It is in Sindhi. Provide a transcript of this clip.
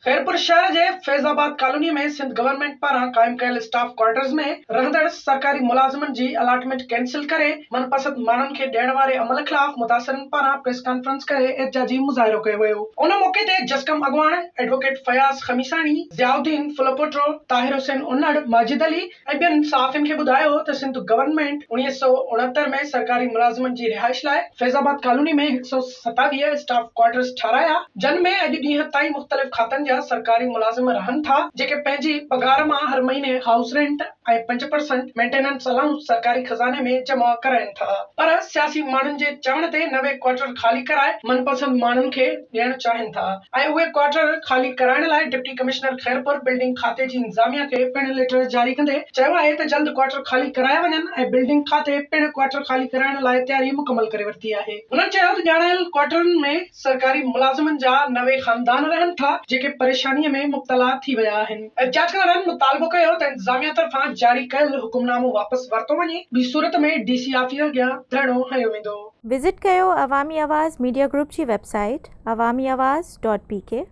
خيرپور شهر جي فيض آباد ڪالوني ۾ سنڌ گورنمينٽ پاران قائم ڪيل اسٽاف ڪوارٽرز ۾ رهندڙ سرڪاري ملازمن جي الاٽمينٽ ڪينسل ڪري من پسند ماڻهن کي ڏيڻ واري عمل خلاف متاثرن پاران پريس ڪانفرنس ڪري احتجاجي مظاهرو ڪيو ويو. ان موقعي تي جسقم اڳواڻ ايڊووڪيٽ فياض خميساڻي، ضياء الدين ڦلپوٽو، طاهر حسين انڙ، ماجد علي ۽ ٻين صحافين کي ٻڌايو ته سنڌ گورنمينٽ 1969 ۾ سرڪاري ملازمن جي رهائش لاء فيض آباد ڪالوني ۾ 127 اسٽاف ڪوارٽرز ٺارايا جن ۾ اڄ ڏينهن تائين مختلف کاتن جا سرڪاري ملازم رهن ٿا جيڪي پنهنجي پگهار مان هر مهيني هائوس رينٽ ۽ 5% مينٽيننس الائونس سرڪاري خزاني ۾ جمع ڪرائين ٿا پر سياسي ماڻهن جي چوڻ تي 90 ڪوارٽر خالي ڪرائي من پسند ماڻهن کي ڏيڻ چاهين ٿا ۽ اهي ڪوارٽر خالي ڪرائڻ لاء ڊپٽي ڪمشنر خيرپور بلڊنگ کاتي جي انتظاميا کي پڻ ليٽر جاري ڪندي چيو آهي ته جلد ڪوارٽر خالي ڪرايا وڃن ۽ بلڊنگ کاتي پڻ ڪوارٽر خالي ڪرائڻ لاء تياري مڪمل ڪري ورتي آهي. هنن چيو ته ڄاڻايل ڪوارٽرن ۾ سرڪاري ملازمن جا 90 خاندان رهن ٿا جيڪي پريشاني ۾ مبتلا ٿي ويا آهن. احتجاج ڪندڙن مطالبو ڪيو ته انتظاميا طرفان جاري ڪيل حڪم نامو واپس ورتو وڃي ٻي صورت ۾ ڊي سي آفيس اڳيان ڌرڻو هنيو ويندو. وزٽ ڪيو عوامي آواز ميڊيا گروپ جي website Awami Awaz dot P K.